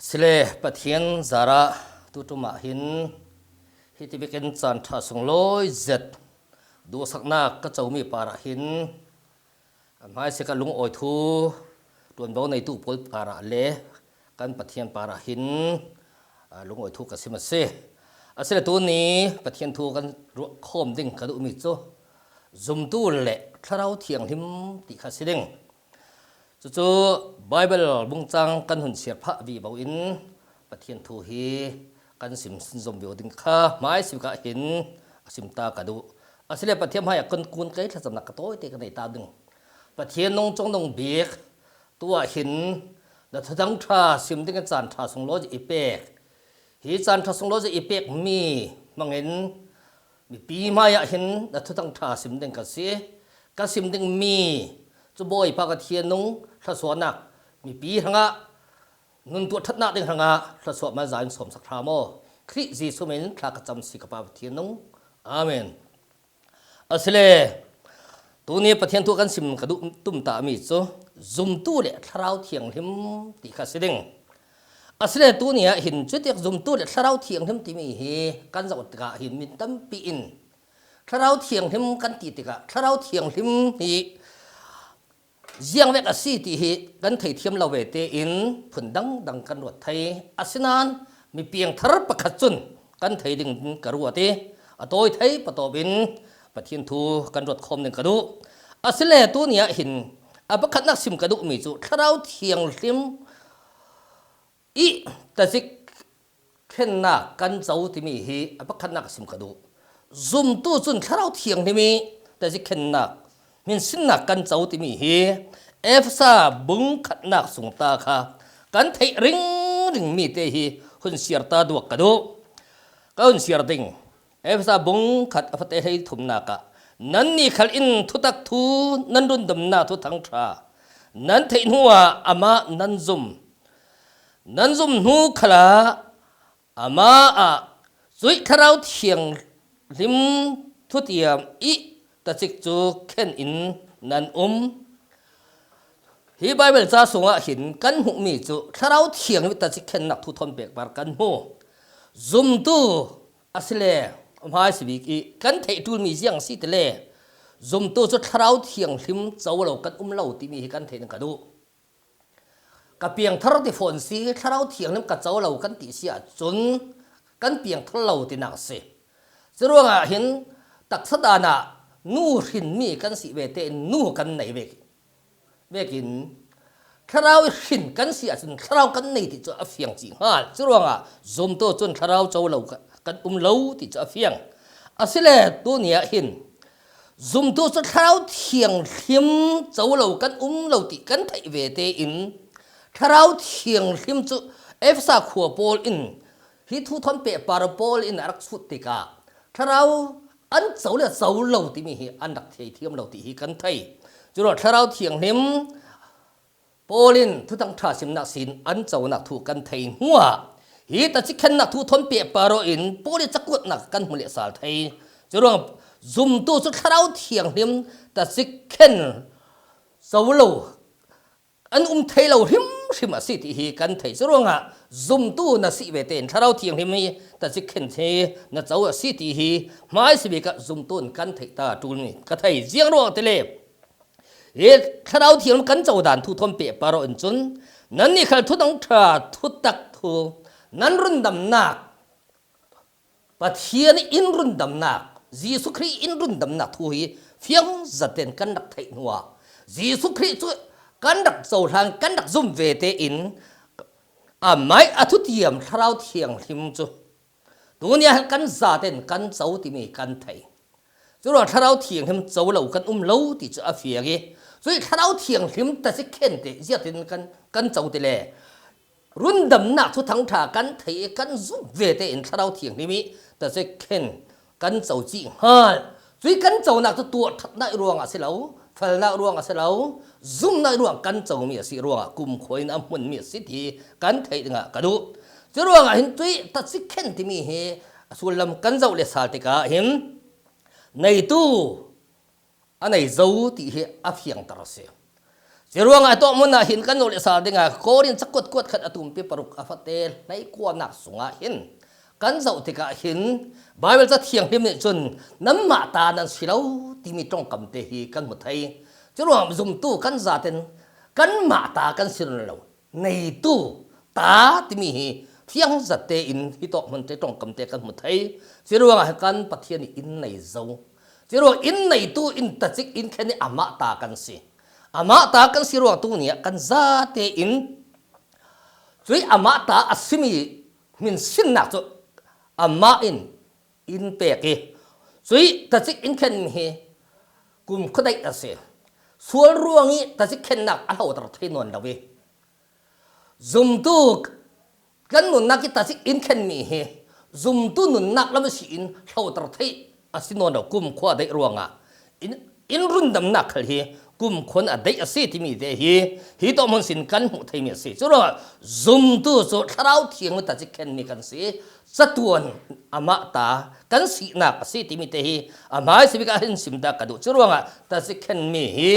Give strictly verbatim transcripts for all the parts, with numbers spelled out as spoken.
Sile Pathian zarah tutumah hin hiti bikin caan ṭha sunglawi zet duhsaknak ka comi parah hin hmaisik a lungawi thu ṭuanvo neitu pawl parah le kan Pathian parah hin lungawi thu ka sim a si. Asile tuni Pathian thu kan ruah khawm ding ka duhmi cu zumtu le Thlarau Thianghlim ti kha si ding. Cucu Baibal bungcang kan hun siar phah vivo in Pathian thu hi kan sim sunzom vivo ding kha hmaisik ah hin a sim ta ka duh. Asile Pathian hmaiah kan kun kei thlacamnak ka tawite ka nei ta ding. Pathian nung cung nung bik tuah hin na thuthang ṭha sim dingin caan ṭha sunglawi i pek. Hi caan ṭha sunglawi i pekmi hmangin mipi hmaiah hin na thuthang ṭha sim ding ka si. Ka sim dingmi cu Bawipa ka thian nung thluasuahnak mipi hrangah nun tuah ṭhatnak ding hrangah thluasuah malza in sawmsak hram aw. Khrih Jesuh min in thla ka cam si ka Pa Pathian nung. Amen. Asile tuni Pathian thu kan sim ka duh tum tami cu zumtu le Thlarau Thianghlim ti kha si ding. Asile tuni ah hin cutik zumtu le Thlarau Thianghlim timi hi kan zoh tikah hin min tampi in Thlarau Thianghlim kan ti tikah Thlarau Thianghlim hi ziangvek a si ti hi kan thei thiam lo ve tein phun dangdang kan ruat thei. Asinain mi piangthar pakhat cun kan thei ding ka ruat i a tawi thei patawp in Pathian thu kan ruat khawm ding ka duh. Asile tuni ah hin a pakhatnak sim ka duhmi cu Thlarau Thianghlim i tacik khennak kan co timi hi a pakhatnak a sim ka duh. Zumtu cun Thlarau Thianghlim i tacik khennak hminsinnak kan co timi hi Efesa bung khatnak sung ta kha kan theih ringring mi te hi hun siar ta duak ka duh. Ka hun siar ding. Efesa bung khat a fate hlei thumnak ah nannih khal in thutak thu nan rundamnak thuthang ṭha nan theih hnuah amah nan zum. Nan zum hnu khalah amah ah cuih Thlarau Thianghlim thutiam i tacik cu khen in nan um. Hi Baibal ca sungah hin kan hmuhmi cu Thlarau Thianghlim tacik khennak thu thawn pekpar kan hmu. Zumtu asile hmaisik i kan theih ṭulmi ziang si tile zumtu cu Thlarau Thianghlim co lo kan um lo timi hi kan theih ding ka duh. Ka piangthar ti fawn si, Thlarau Thianghlim ka co lo kan ti si ahcun kan piangthar lo tinak a si. Curuangah hin taksa dan ah nu hrinmi kan si ve tein nu kan nei ve. Vekin Thlarau i hrin kan si ahcun Thlarau kan nei ti cu a fiang cih hngal. Curuangah zumtu cun Thlarau co lo ka, kan um lo ti cu a fiang. Asile tuni ah hin zumtu cu Thlarau Thianghlim co lo kan um lo ti kan theih ve tein Thlarau Thianghlim cu Efesa khua Paul in hi thu thawn pehpar Paul in a rak sut tikah Thlarau an co le co lo timi hi an rak thei thiam lo ti hi kan thei. Curuangah Thlarau Thianghlim Paul in thuthang ṭha simnak sin an conak thu kan thei hnuah hi tacik khennak thu thawn pehpar aw in Paul i cakuatnak kan hmu leh sal thei. Curuang zumtu cu Thlarau Thianghlim tacik khen co lo an um thei lo hrimhrim a si ti hi kan thei. Curuangah zumtu na si ve tein Thlarau Thianghlim hi tacik khen hi na co a si ti hi hmaisik ah zumtu in kan theih ta ṭulmi ka thei. Ziang ruang ti le hi Thlarau Thianghlim kan co dan thu thawn pehpar aw in cun nannih khal thuthang ṭha thutak thu nan rundamnak Pathian in rundamnak, Jesuh Khrih in rundamnak thu hi fiang zaten kan rak theih hnuah Jesuh Khrih cu kan rak cohlang, kan rak zum ve tein amah a thutiam Thlarau Thianghlim cu tuni ah kan zaten kan co timi kan thei. Curuang Thlarau Thianghlim co lo kan um lo ti cu a fiang i cuih Thlarau Thianghlim tacik khen te ziatin kan, kan co ti le rundamnak thuthang ṭha kan theih i kan zumh ve tein Thlarau Thianghlim i tacik khen kan co cih hngal. Cuih kan conak cu tuah ṭhatnak i ruangah a si lo, falnak ruangah a si lo, zumhnak i ruang kan comi a si ruangah kumkhua in a hmunmi a si ti kan theih dingah ka duh. Curuangah hin cuih tacik khen timi hi a sullam kan zoh le sal tikah hin neitu a nei zo ti hi a fiangter a si. Curuangah tawh munah hin kan zoh leh sal dingah Korin cakuat kuat khat a tumpi paruk a fate hleikuanak sungah hin kan zoh tikah hin Baibal Ca Thianghlim nih cun nanmah ta nan si lo timi ṭongkamte hi kan hmu thei. Curuangah zumtu kan zaten kanmah ta kan si lo, neitu ta timi hi fiangzat tein hi tawh hmunte ṭongkamte kan hmu thei. Curuangah kan Pathian nih in nei zo. Curuangah in neitu in tacik in khen nih amah ta kan si. Amah ta kan si ruangah tuni ah kan zate in cuih amah ta a simi hminsinnak cu amah in in pek i, cuih tacik in khen hi kumkhua daih a si. Sual ruang i tacik khennak a hloter thei nawn lo i, zumtu kan nunnak i tacik in khenmi hi zumtu nunnak lam si in hloter theih a si nawn lo, kumkhua daih ruangah in, in rundamnak khal hi kumkhua a daih a si timi te hi hi tawh hmun sin kan hmuh theimi a si. Curuangah zumtu cu Thlarau Thiang tacik khenmi kan si. Catuan amah ta kan sinak a si timi te hi a hmaisa bik ah hin sim ta ka duh. Curuangah tacik khenmi hi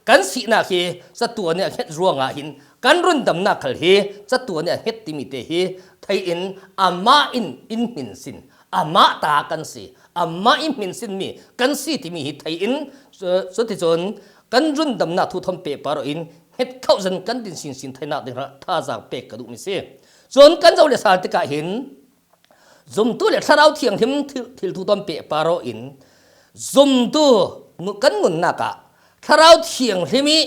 kan sinak hi catuan nih a hnget ruangah hin kan rundamnak khal hi catuan nih a hnget timi te hi thei in amah in in hminsin, amah ta kan si, amah in hminsinmi kan si timi hi thei in cu, cuticun kan rundamnak thu thawn pehpar in hnget khauh zan kan din sinsin theinak ding thazaang pek ka duhmi si. Cun kan zoh le sal tikah hin zumtu le Thlarau Thianghlim thil, thil thu thawn pehpar in zumtu nu, kan nunnak ah Thlarau Thianghlim i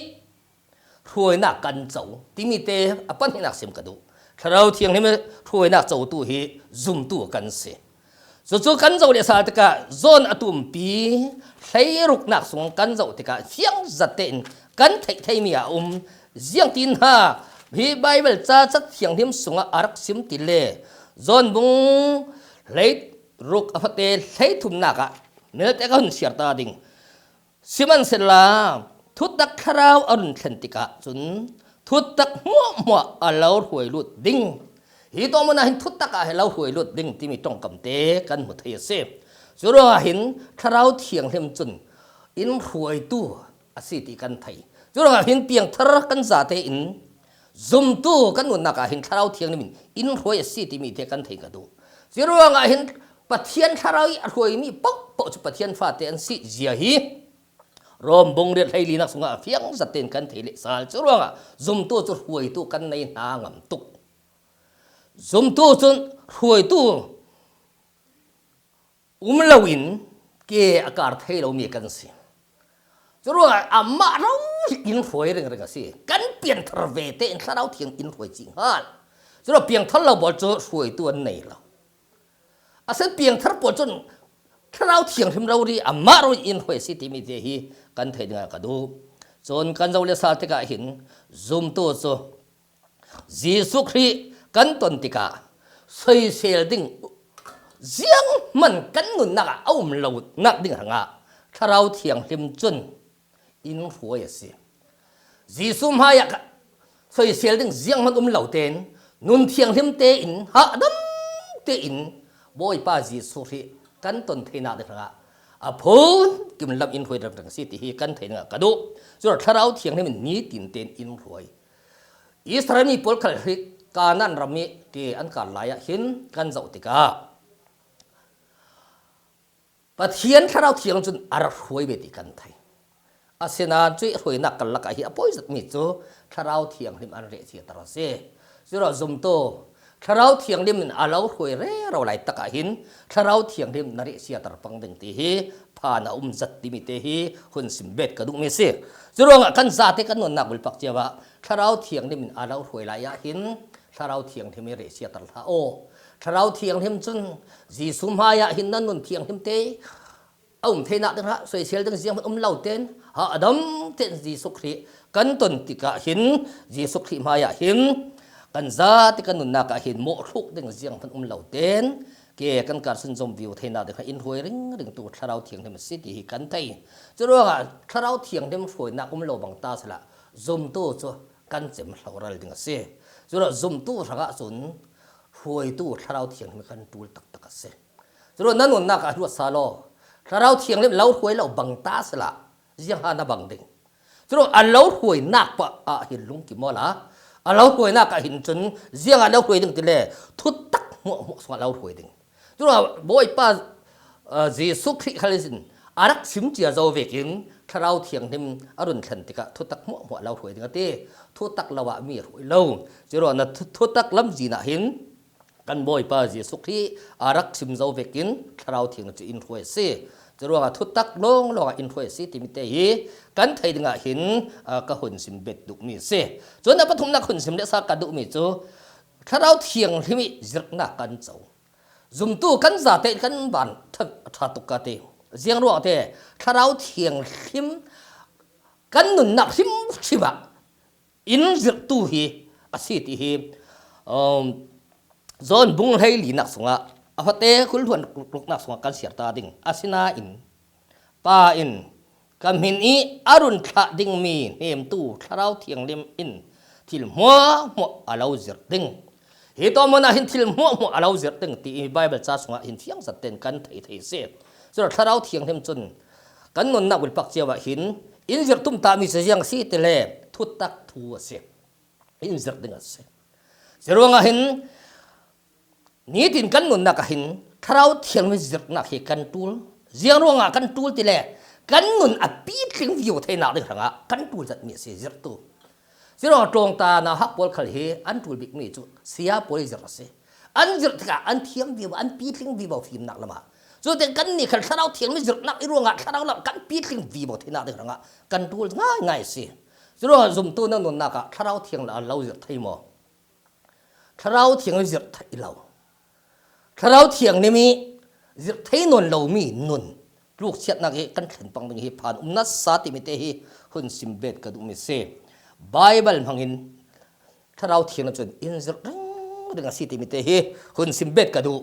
hruainak kan co timi te a pahnihnak sim ka duh. Thlarau Thianghlim i hruainak cotu hi zumtu kan si. Cucu kan zoh le sal tikah John a tumpi hleiruknak sung kan zoh tikah fiangzat tein kan theih theimi a um. Ziangtin ha hi Baibal ca Ca Thianghlim sungah a rak sim ti le John bung hleiruk a fate hleithumnak ah melte ka hun siar ta ding. Sihmanhsehlaw thutak thlarau a run thlen tikah cun thutak hmuahhmuah a lo hruai lut ding. Hi tawh munah hin thutak ah hi lo hruai lut ding timi ṭongkamte kan hmu thei a si. Curuangah hin Thlarau Thianghlim cun in hruaitu a si ti kan thei. Curuangah hin piangthar kan zate in zumtu kan nunnak ah hin Thlarau Thianghlim in in hruai a si timi te kan thei ka duh. Curuangah hin Pathian Thlarau i a hruaimi pohpoh cu Pathian fate an si zia hi Rom bung riat hleilinak sungah a fiangzat tein kan thei leh sal. Curuangah zumtu cu hruaitu kan nei hna ngam tuk. Zumtu cun hruaitu um loin ke a kar thei lomi kan si. Curuangah amah ro in hruai ringring a si. Kan pianthar ve tein Thlarau Thiang in hruai cih hngal. Curuangah piangthar lo pawl cu hruaitu an nei lo. A si piangthar pawl cun Thlarau Thianghlim rori amah ro in hruai a si timi te hi kan thei dingah ka duh. Cun kan zoh le sal tikah hin zumtu cu Jesuh Khrih kan ton tikah soisel ding zianghman kan nunnak ah a um lonak ding hrangah Thlarau Thianghlim cun in hruai a si. Jesuh hmaiah kha soisel ding zianghman um lo tein nun thianghlim tein hahdam tein Bawipa Jesuh Khrih kan ton theinak ding hrangah a phun kim lam in hruai ringring a si ti hi kan thei dingah ka duh. Curuangah Thlarau Thianghlim in nitin tein in hruai. Israel mi pawl khal hi Kanaan ram i ke an kar lai ah hin kan zoh tikah Pathian Thlarau Thiang cun a rak hruai ve ti kan thei. Asinain cuih hruainak karlak ah hi a pawi zetmi cu Thlarau Thianghlim an rehciatar a si. Curuangah zumtu Thlarau Thianghlim in a lo hruai rero lai takah hin Thlarau Thianghlim na rehciatar pang ding ti hi phan a um zat timi te hi hun sim bet ka duhmi a si. Curuangah kan zate kan nunnak bulpak cio ah Thlarau Thianghlim in a lo hruai lai ah hin Thlarau Thianghlim i rehciatar hlah aw. Thlarau Thianghlim cun Jesuh hmaiah hin nan nun thianghlim te a um theinak ding hrangah soisel ding zianghman um lo tein hahdam tein Jesuh Khrih kan ton tikah hin Jesuh Khrih hmaiah hin kan zate kan nunnak ah hin mawhthluk ding zianghman um lo tein ke kan kar sunzom vivo theinak ding hrangah in hruai ringring tu Thlarau Thianghlim a si ti hi kan thei. Curuangah Thlarau Thianghlim hruainak um lo bang ta sehla zumtu cu kan cem hloral ding a si. Curuangah zumtu hrangah cun hruaitu Thlarau Thianghlim kan ṭul taktak a si. Curuangah na nunnak ah ruat sal aw. Thlarau Thianghlim lo hruai lo bang ta sehla ziangha na bang ding. Curuangah a lo hruainak pah ah hin lungkim awla, a lo hruainak ah hin cun ziangah a lo hruai ding ti le thutak hmuahhmuah sungah a lo hruai ding. Curuangah Bawipa, aa, Jesuh Khrih khal in a rak sim cia zo vekin Thlarau Thianghlim a run thlen tikah thutak hmuahhmuah a lo hruai ding a ti. Thutak lo ah mi a hruai lo. Curuangah thu-, thutak lamzin ah hin kan Bawipa Jesuh Khrih a rak sim zo vekin Thlarau Thianghlim cu in hruai a si. Curuangah thutak lawnglawng ah in hruai a si timi te hi kan theih dingah hin, aa, ka hun sim bet duhmi a si. Cun a pathumnak hun sim lehsa ka duhmi cu Thlarau Thianghlim ih zirhnak kan co. Zumtu kan zate in kan ban ṭha, ṭha tuk ka ti. Ziang ruangah te Thlarau Thianghlim kan nunnak hrimhrim ah in zirhtu hi a si ti hi, um, John bung hleilinak sungah a fate kul hluan ruknak sungah kan siar ta ding. Asinain Pa in ka hmin ih a run thlah dingmi hnemtu Thlarau Thianghlim in thil hmuahhmuah a lo zirh ding. Hi tawh hmun ah hin thil hmuahhmuah a lo zirh ding ti ih Baibal ca sungah hin fiang zat tein kan thei thei a si. Curuangah Thlarau Thianghlim cun kan nunnak bulpak cio ah hin in zirh tumtahmi cu ziang a si ti le thutak thu a si. In zirh ding a si. Curuangah hin nitin kan nunnak ah hin Thlarau Thianghlim zirhnak hi kan ṭul. Ziang ruangah kan ṭul ti le kan nun a pitling vivo theinak ding hrangah kan ṭul zatmi a si zirhtu. Curuangah tlawngta nauhak pawl khal hi an ṭul bikmi cu saya pawl ih zirh a si. An zirh tikah an thiam vivo, an pitling vivo fimnak lamah. Cute kannih khal Thlarau Thianghlim zirhnak ih ruangah Thlarau lam kan pitling vivo theinak ding hrangah kan ṭul ngaingai a si. Curuangah zumtu na nunnak ah Thlarau Thianghlim a lo zirh thei maw? Thlarau Thianghlim zirh thei lo. Thlarau Thianghlim ih zirh thei nawn lomi nun tluksiatnak ih kan thlen pang ding hi phan um nasa timi te hi hun sim bet ka duhmi a si. Baibal hmangin Thlarau Thianghlim cun in zirh ringring a si timi te hi hun sim bet ka duh.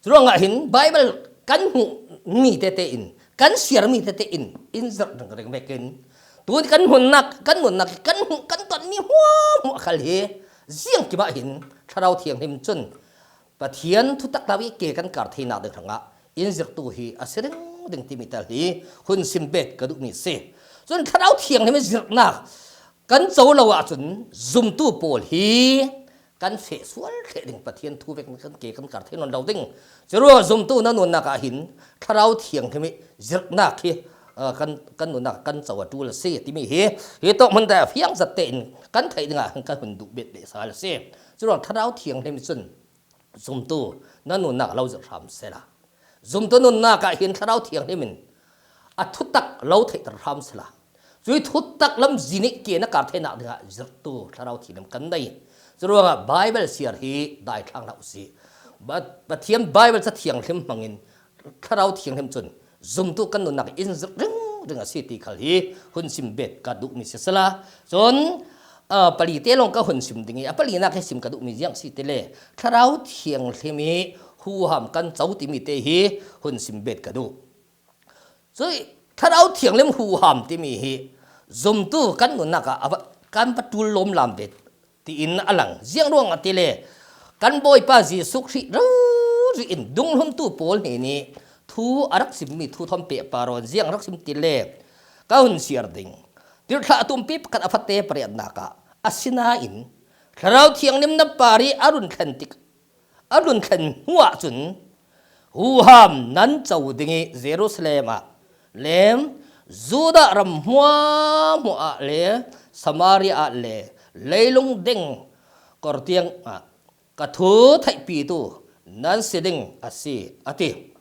Curuangah hin Baibal kan hmuhmi tete in, kan siarmi tete in, in zirh ringring vekin, tu kan hmunnak, kan nunnak, kan hmuh, kan tonmi hmuahhmuah khal hi ziangkim ah hin Thlarau Thianghlim cun Pathian thutak lo ih ke kan kar theinak ding hrangah in zirhtu hi a si ringring timi tal hi hun sim bet ka duhmi a si. Cun Thlarau Thianghlim ih zirhnak kan co lo ahcun zumtu pawl hi kan feh sual ṭheh ding, Pathian thu vek kan ke kan kar thei nawn lo ding. Curuangah zumtu na nunnak ah hin Thlarau Thianghlim ih zirhnak hi, aa, kan, kan nunnak kan co a ṭul a si timi hi, hi tawk hmun te fiang zat tein kan theih dingah kan hun duh bet leh sal a si. Curuangah Thlarau Thianghlim cun zumtu na nunnak lo zirh hram sehla, zumtu nunnak ah hin Thlarau Thianghlim in a thutak lo theihter hram sehla, cuih thutak lamzin ih ke na kar theinak dingah zirhtu Thlarau Thianghlim kan nei. Curuangah Baibal siar hi daithlang hlah u sih. Ba-, Pathian Baibal Ca Thianghlim hmangin Thlarau Thianghlim cun zumtu kan nunnak in zirh ringring a si ti khal hi hun sim bet ka duhmi si sehla. Cun, aa, pali te lawng ka hun sim ding ih, a palinak hi sim ka duhmi ziang si ti le Thlarau Thianghlim ih huham kan co timi te hi hun sim bet ka duh. Cuih Thlarau Thianghlim huham timi hi zumtu kan nunnak ah a va, kan va ṭul lawmlam ve tiin a lang. Ziang ruangah ti le kan Bawipa Jesuh Khrih rori in dunghluntu pawl hnen ih thu a rak simmi thu thawn pehpar aw in ziang a rak sim ti le ka hun siar ding. Tirhthlah a tumpi pakhat a fate pariatnak ah, asinain Thlarau Thianghlim na par ih a run thlen tik, a run thlen hnu ahcun huham nan co ding ih Jerusalem ah le Judah ram hmuahhmuah ah le Samaria ah le leilung deng kor tiang ah ka thu theihpitu nan si ding a si, a ti.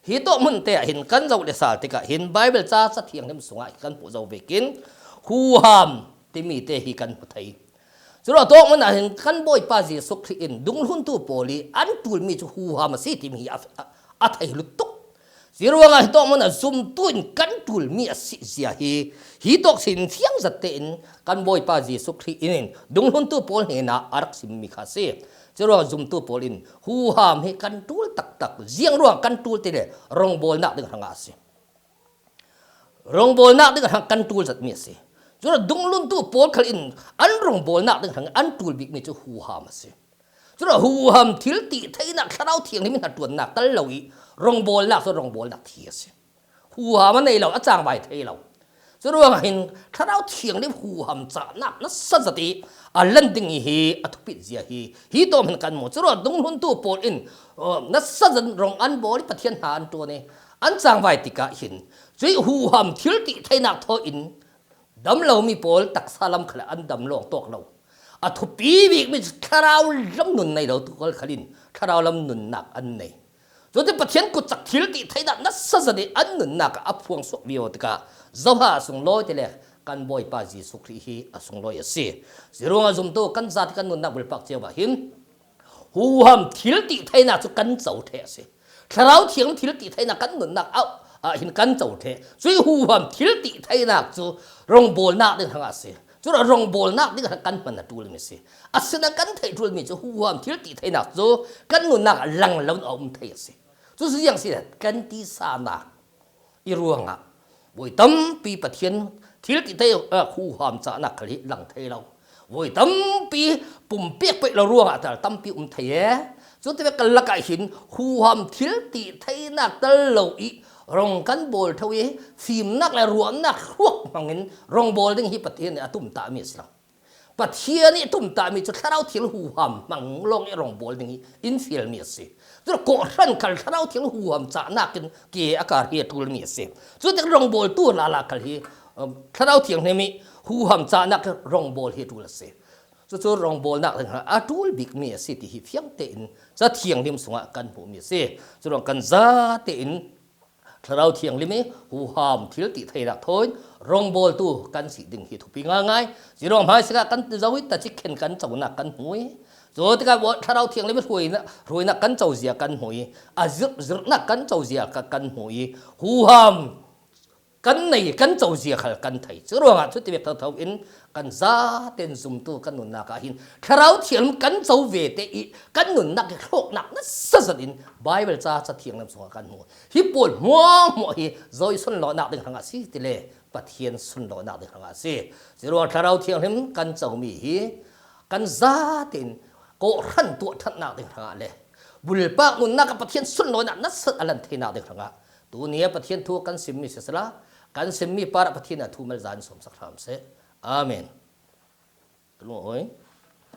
Hi tawk hmun te ah hin kan zoh le sal tikah hin Baibal Ca Thianghlim sungah kan hmuh zo vekin huham timi te hi kan hmu thei. Curuangah tawk hmun ah hin kan Bawipa Jesuh Khrih in dunghluntu pawl ih an ṭulmi cu huham a si timi hi a, a, a thei lutuk. Curuangah hi tawk hmun ah zumtu in kan ṭulmi a si zia hi, hi tawk sin fiang zat tein kan Bawipa Jesuh Khrih in dunghluntu pawl hnenah a rak simmi kha a si. Curuangah zumtu pawl in huham hi kan ṭul taktak, ziang ruang kan ṭul ti le rongbawlnak ding hrangah a si. Rongbawlnak ding hrang kan ṭul zatmi a si. Curuangah dunghluntu pawl khal in an rongbawlnak ding hrang an ṭul bikmi cu huham a si. Curuangah huham thil tih theinak Thlarau Thianghlim in hnaṭuannak tel lo ih rongbawlnak cu rongbawlnak thi a si. Huham a nei lo, a cangvai thei lo. Curuangah hin Thlarau Thianghlim huham cahnak nasa zat i a lan ding hi a thupit zia hi hi tawm hin kan hmu. Curuangah dunghluntu pawl in, uh, nasa zat rong an bawl i Pathian hna an ṭuan i an cangvai tikah hin cuih huham thil tih theinak thawi in dam lomi pawl taksa lam khal an dam lawng tawk lo. A thupi bikmi cu thlarau lam nun nei lo tu kal khalin thlarau lam nunnak an nei. Cuti Pathian kutcak thil tih theinak nasa zat i an nunnak ah a phuang suak vivo tikah zoha a sunglawi ti le kan Bawipa Jesuh Khrih hi a sunglawi a si. Curuangah zumtu kan zat kan nunnak bulpak cio ah hin huham thil tih theinak cu kan co ṭheh a si. Thlarau Thianghlim thil tih theinak kan nunnak ah, ah hin kan co ṭheh. Cuih huham thil tih theinak cu rongbawlnak ding hrangah a si. Curuangah rongbawlnak ding hrang kan hman a ṭulmi a si. Asinain kan theih ṭulmi cu huham thil tih theinak cu kan nunnak ah lang lo in a um thei a si. Cucu ziang si kan tisa nak i ruangah voi tampi Pathian thil tih thei, ah, huham cahnak khal hi lang thei lo. Voi tampi pumpek peih lo ruangah tal tampi um thei e. Cuti vek kal lakah hin huham thil tih theinak tal lo i rong kan bawl ṭheu i fimnak le ruahnak hruak hmangin rong bawl ding hi Pathian nih a tumtahmi a si lo. Pathian nih tumtahmi cu Thlarau Thianghlim huham hmang lawng i rong bawl ding hi in fialmi a si. Cun kawhhran khal Thlarau Thianghlim huham cahnak in ke a kar hi a ṭulmi a si. Cutik rong bawltu lala khal hi, um, Thlarau Thianghlim i huham cahnak in rong bawl hi a ṭul a si. Cucu rong bawlnak ding a ṭul bikmi a si ti hi fiang tein Ca Thianghlim sungah kan hmuhmi a si. Curuang kan za tein Thlarau Thianghlim i huham thil tih theinak thawn rongbawltu kan si ding hi thupi ngaingai. Curuang hmaisakah kan zo i tacik khen kan conak kan hmu i, cutikah Thlarau Thianghlim i hruainak, hruainak kan cozia kan hmu i, a zirh, zirhnak kan cozia ka, kan hmu i, huham kan nei kan cozia khal kan thei. Curuangah cuti vek thotho in kan zaten zumtu kan nunnak ah hin Thlarau Thianghlim kan co ve te i kan nunnak i hlawknak nasa zat in Baibal ca Ca Thianghlim sungah kan hmu. Hi pawl hmuahhmuah hi zawi sunlawhnak ding hrangah si ti le Pathian sunlawhnak ding hrangah si. Curuang Thlarau Thianghlim kan comi hi kan zaten kawhhran tuah ṭhatnak ding hrangah le bulpak nunnak ah Pathian sunlawhnak nasat a lan theinak ding hrangah tuni a Pathian thu kan simmi sisela, kan simmi parah Pathian a thu malzan sawmsak hram seh. Amen. Ka lungawi.